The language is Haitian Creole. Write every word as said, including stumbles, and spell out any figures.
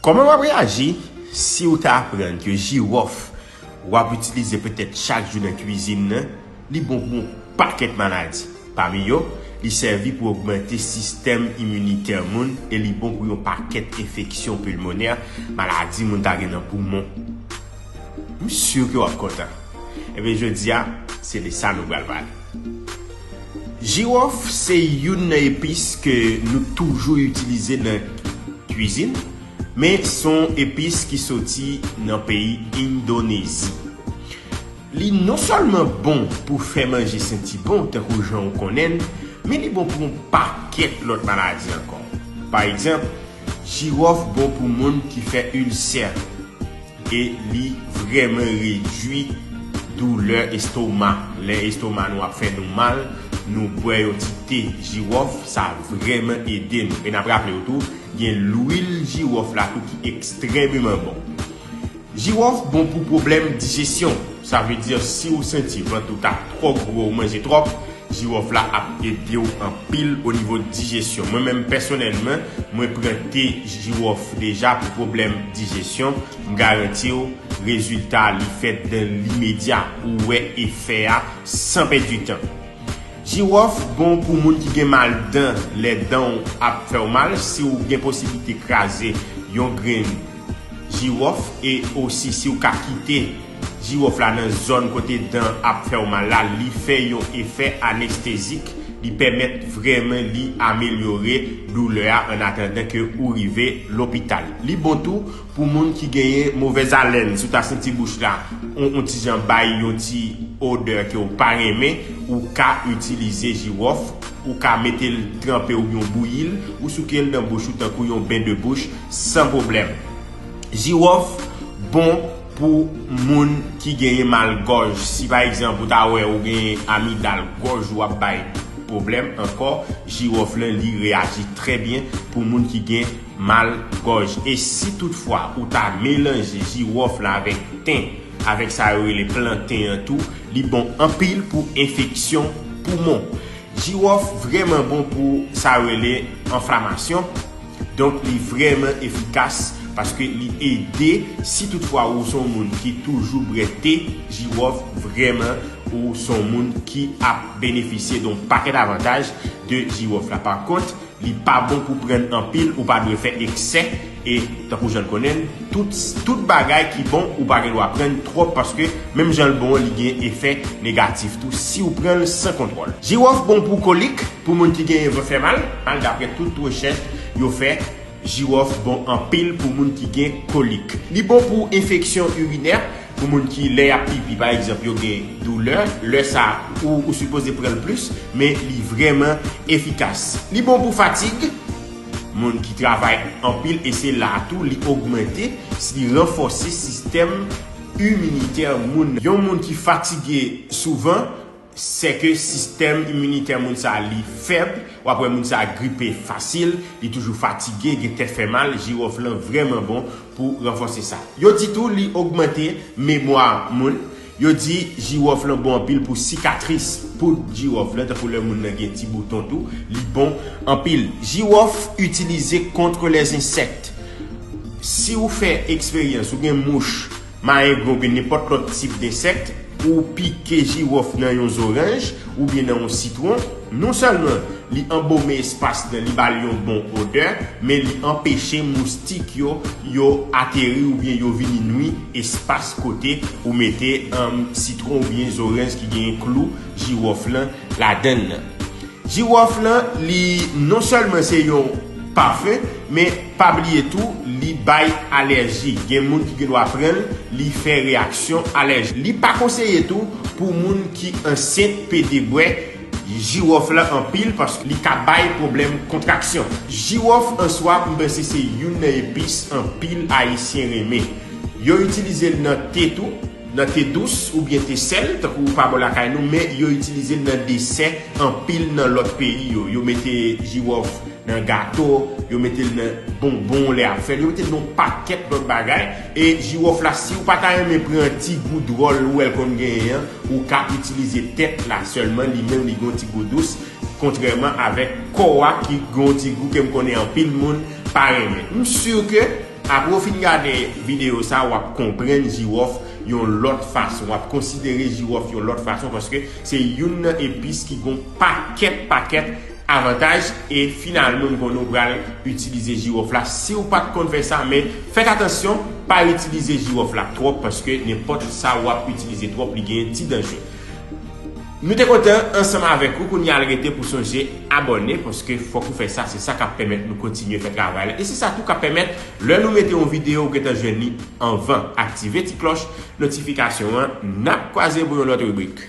Kòman w ap reyaji si w ta aprann ke jiwòf w ap itilize petèt chak jou nan kwizin nan, li bon pou yon pakèt maladi? Pami yo, li sèvi pou ogmante sistèm iminitè moun e li bon pou yon pakèt enfeksyon pilmonè, maladi moun ta gen nan poumon. M si ke w ap kontan. Ebyen, jodi a, se de sa nou pral pale. Jiwòf se youn nan epis ke nou toujou itilize nan kwizin, men se yon epis ki soti nan peyi Endonezi. Li non sèlman bon pou fè manje santi bon, tankou jan w konnen l, men li bon pou yon pakèt lòt maladi ankò. Pa egzanp, jiwòf bon pou moun ki fè ilsè e li vrèman redui doulè estoma. Lè estoma nou ap fè nou mal, nou bwè yon ti te jiwòf, sa vrèman ede nou. E n ap raple w tou, gen lwil jiwòf la tou ki ekstrèmeman bon. Jiwòf bon pou pwoblèm dijesyon. Sa vle di si w santi vant ou ta twò gwo, ou manje twòp, jiwòf la ap ede w anpil o nivo dijesyon. Mwen menm pèsonèlman, mwen pran te jiwòf deja pou pwoblèm dijesyon. M garanti w, rezilta li fèt dan limedya. Ou wè efè a san pèdi tan. Jiwòf bon pou moun ki gen mal dan, lè dan w ap fè w mal, si w gen posiblite kraze yon grenn jiwòf e osi si w ka kite jiwòf la nan zòn kote dan ap fè w mal la, li fè yon efè anestezik, li pèmèt vrèman li amelyore doulè a an atandan ke ou rive lopital. Li bon tou pou moun ki genyen movèz alèn, si w ta santi bouch la, on, on ti jan bay yon ti odè ke w pa renmen, ou ka itilize jiwòf, ou ka mete l tranpe oubyen w bouyi l, ou souke l nan bouch ou tankou yon ben de bouch san pwoblèm. Jiwòf bon pou moun ki genyen mal gòj. Si pa egzanp ou ta wè ou genyen amidal, gòj ou ap bay pwoblèm ankò, jiwòf lan li reyaji trè byen pou moun ki gen mal gòj. E si toutfwa ou ta melanje jiwòf la avèk ten, avèk sa yo rele planten an tou, li bon anpil pou enfeksyon poumon. Jiwòf vrèman bon pou sa yo rele enflamasyon. Donk li vrèman efikas paske li ede si toutfwa ou se yon moun ki toujou bwè te, jiwòf vrèman ou se yon moun ki ap benefisye de yon pakèt avantaj de jiwòf la. Pa kont, li pa bon pou pran anpil, ou pa dwe fè eksè, e tankou jan n konnen l, tout, tout bagay ki bon, ou pa gen dwa pran twòp paske menm jan l bon an, li gen efè negatif tou si w pran l san kontwòl. Jiwòf bon pou kolik, pou moun ki genyen vant fè mal, mal, daprè tout rechèch yo fè, jiwòf bon anpil pou moun ki gen kolik. Li bon pou enfeksyon irinè, pou moun ki lè y ap pipi pa egzanp yo gen doulè, lè sa ou, ou sipoze pran l plis, men li vrèman efikas. Li bon pou fatig, moun ki travay anpil e se la tou li ogmante, li ranfòse sistèm iminitè moun. Yon moun ki fatige souvan, sèke sistèm iminitè moun sa li fèb, w ap wè moun sa gripe fasil, li toujou fatige, gen tèt fè mal, jiwòf lan vrèman bon pou ranfòse sa. Yo di tou li ogmante memwa moun. Yo di jiwòf lan bon anpil pou sikatris. Poud jiwòf lan, tankou lè moun nan gen ti bouton tou, li bon anpil. Jiwòf itilize contre les insectes. Si ou fè eksperyans, ou gen mouch, mayengwen oubyen nenpòt lòt tip densèk, ou pike jiwòf nan yon zoranj oubyen nan yon sitwon, non sèlman li anbome espas lan, li ba l yon bon odè, men li anpeche moustik yo, yo ateri oubyen yo vini nwi espas kote ou mete, um, sitwon oubyen zoranj ki genyen klou jiwòf lan ladan l nan. Jiwòf lan, li non sèlman se yon pafen, men pa bliye tou, li bay alèji. Gen moun ki gen dwa pran l, li fè reyaksyon alèji. Li pa konseye tou pou moun ki ansent pede bwè jiwòf lan anpil paske li ka bay pwoblèm kontraksyon. Jiwòf an swa, m panse se youn nan epis anpil Ayisyen renmen. Yo itilize l nan te tou, nan te dous oubyen te sèl, tankou pa bò lakay nou, men yo itilize l nan desè anpil nan lòt peyi yo. Yo mete jiwòf nan gato, yo mete l nan bonbon lè y ap fè l, yo mete l nan yon pakèt lòt bagay. E jiwòf la, si w pa ta renmen pran ti gou dwòl ou wè l konn genyen an, ou ka itilize tèt la sèlman, li menm li gen yon ti gou dous, kontrèman avèk kò a ki gen yon ti gou ke m konnen anpil moun pa renmen. M si ke Apre w fin gade videyo sa, w ap konprann jiwòf yon lòt fason, w ap konsidere jiwòf yon lòt fason, paske se youn nan epis ki gon pakèt pakèt avantaj. E finalman, m konnen w pral itilize jiwòf la si w pa t konn fè sa, men fèt atansyon, pa itilize jiwòf la twòp, paske nenpòt sa w ap itilize twòp, li genyen ti danje. Nou te kontan ansanm avèk ou. Kounye a l rete pou sonje abòne, paske fòk ou fè sa, se sa k ap pèmèt nou kontinye fè travay la. E se sa tou k ap pèmèt, lè nou mete yon videyo, ou gentan jwenn li anvan. Aktive ti klòch notifikasyon an. N ap kwaze pou yon lòt ribrik.